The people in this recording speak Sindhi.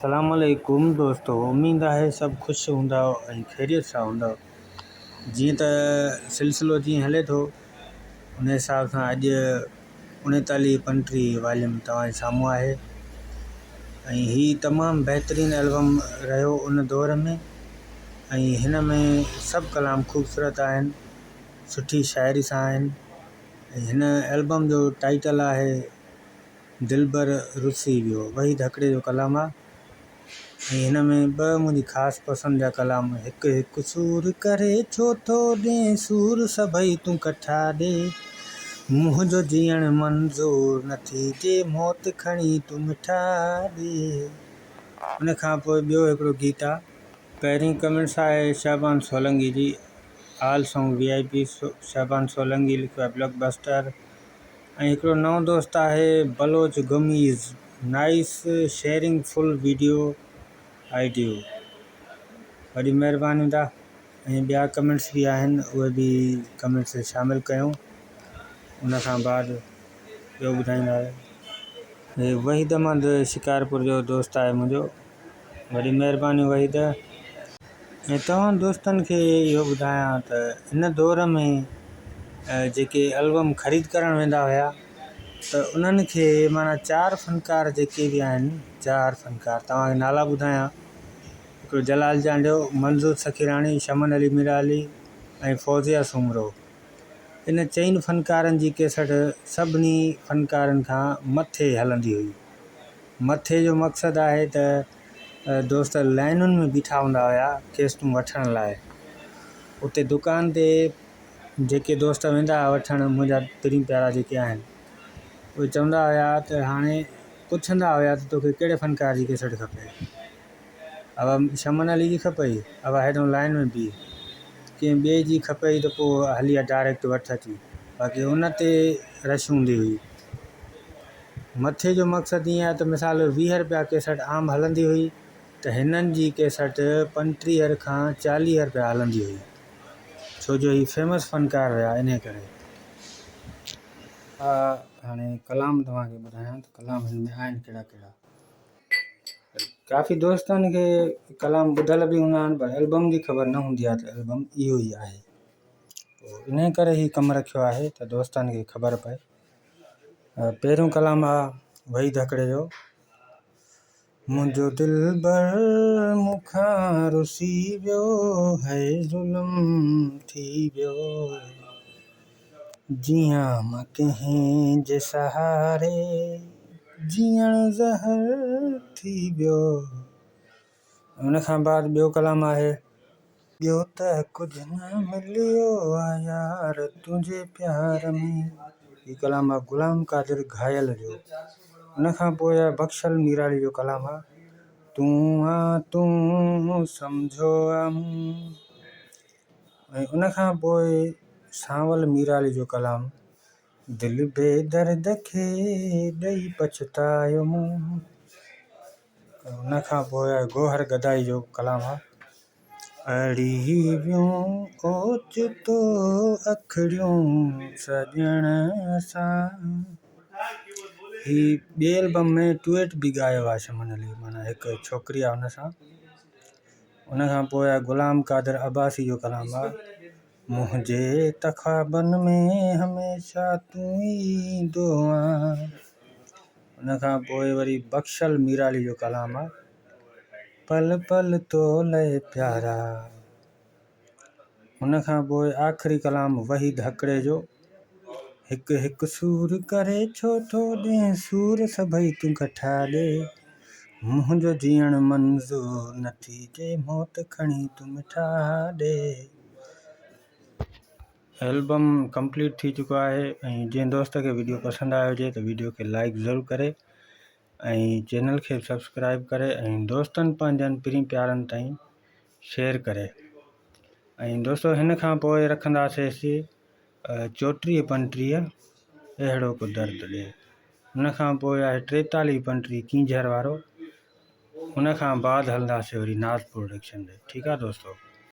السلام عليڪم دوستو اميد آهي سڀ خوش هوندؤ ۽ خيريت سان هوندؤ جيئن ته سلسلو جيئن هلي ٿو ان حساب سان اڄ اڻيتاليهه پنٽيهه واليوم توهان جي سامهون آهي ۽ هي تمام بهترين البم رهيو ان دور ۾ ۽ هن ۾ سڀ ڪلام خوبصورت آهن سٺي شاعري سان آهن ۽ هن البم جو ٽائيٽل آهي دلبر رسي ويو وحيد هڪڙي جو ڪلام آ ۽ هن ۾ ٻه منهنجي خاص پسند جا ڪلام هڪ هڪ سور ڪري ڇو ٿو ڏين سور سڀئي تون ڪٺا ڏي منهنجو جيئڻ منظور نه ٿي جي موت کڻي تون مٺا ڏي ان کان پوء ٻيو هڪڙو گيت آ. پهرين ڪمينٽس آهي شعبان سولنگي جي all song V I P Shaban Solangi لکيو آهي بلاڪ بسٽر. ۽ هڪڙو نئون دوست آهي بلوچ غميز nice sharing full video audio وڏي مهرباني ادا ۽ ٻيا ڪمينٽس به آهن اهي به ڪمينٽس شامل ڪيون ان کان بعد ٻيو ٻڌائيندا هي وحيد احمد شڪارپور جو دوست آهي منهنجو وڏي مهرباني وحيد. ۽ توهان دوستن کي اهو ٻڌايان ته ان دور ۾ جيڪي البم خريد ڪرڻ ويندا هيا ته انهن کي معنيٰ چار فنڪار جيڪي به آهن چار فنڪار توهان کي نالا ٻڌايان هڪڙو جلال چانڊيو، منظور سخيراڻي، شمن علي ميرالي ۽ فوزيه سومرو ان چئن فنڪارن جي ڪيسٽ سڀني فنڪارن کان مٿي هلندي هئي. مٿي جو مقصد آهي ته دوست لائنن ۾ بيٺا هوندا هيا ڪيسٽون وٺڻ لاء اتي دڪان تي جيڪي دوست ويندا هئا وٺڻ منهنجا پرين پيارا جيڪي آهن اهي چوندا هيا ته هاڻي پڇندا هيا ته توکي ڪهڙي فنڪار جي ڪيسٽ کپي ابا شمن علي جي کپئي ابا هيڏانهن لائن ۾ بيهه ڪنهن ٻئي جي کپئي ته پوء هلي آ ڊائريڪٽ وٺ اچي باقي ان تي رش هوندي هئي. مٿي جو مقصد ائين آهي ته مثال 20 رپيا ڪيسٽ عام هلندي هئي ته هنن جي ڪيسٽ 35 کان 40 رپيا هلندي هئي ڇو جو هي فيمس فنڪار هيا انهي ڪري. آء هاڻي ڪلام توهان کي ٻڌايان ته ڪلام هن ۾ آهن ڪهڙا ڪهڙا. ڪافي دوستن کي ڪلام ٻڌل به هوندا آهن پر البم جي خبر نه هوندي آهي ته البم اهو ئي آهي پوء انهي ڪري هي ڪم رکيو آهي ته دوستن کي خبر پئي. پهريون ڪلام آ وحيد هڪڙي جو منهنجو دلبر مون کان رسي ويو هي ظلم ٿي ويو جيئان مان ڪنهن جي سهاري جيئڻ زهر ٿي ويو ان کان بعد ٻيو ڪلام آهي. ٻيو ته ڪجهه نه مليو آ يار تنهنجي پيار ۾. هي ڪلام آ غلام قادر گهايل جو. ان کان پوء آ بخشل ميرالي جو ڪلام آ تون آ تون سمجهو آ مون ۽ ان کان پوء سانول ميرالي جو ڪلام دل بي درد کي ڏئي پڇتايو مون. ان کان پوء آهي گوهر گدائي جو ڪلام آ. اڙي ويون اوچتو اکڙيون سڄڻ سان. هي ٻي البم ۾ ٽوئيٽ به ڳايو آ شمن علي معنيٰ هڪ ڇوڪري آ ان سان. ان کان پوء آهي غلام قادر عباسي جو ڪلام آ. منهنجي ته خوابن ۾ هميشه تون ايندو آن. ان کان پوء وري بخشل ميرالي جو ڪلام آ. پل پل تو لئه پيارا. ان کان پوء آخري ڪلام وحيد هڪڙي جو. هڪ هڪ سور ڪري ڇو ٿو ڏين سور سڀئي تون ڪٺا ڏي. منهنجو جيئڻ منظور نه ٿي جي موت کڻي تون مٺا ڏي. البم ڪمپليٽ ٿي چڪو آهي ۽ جنهن دوست کي وڊيو پسند آيو هجي ته وڊيو کي لائڪ ضرور ڪري ۽ چينل کي سبسڪرائب ڪري ۽ دوستن پنهنجن پرين پيارن تائين شيئر ڪري ۽ دوستو هن کان پوء رکنداسين چوٽيهه پنٽيهه اهڙو ڪو درد ڏي ان کان پوء آهي ٽيتاليهه پنٽيهه ڪينجهر وارو ان کان بعد هلنداسين وري ناز پروڊڪشن ڏي ٺيڪ آهي دوستو.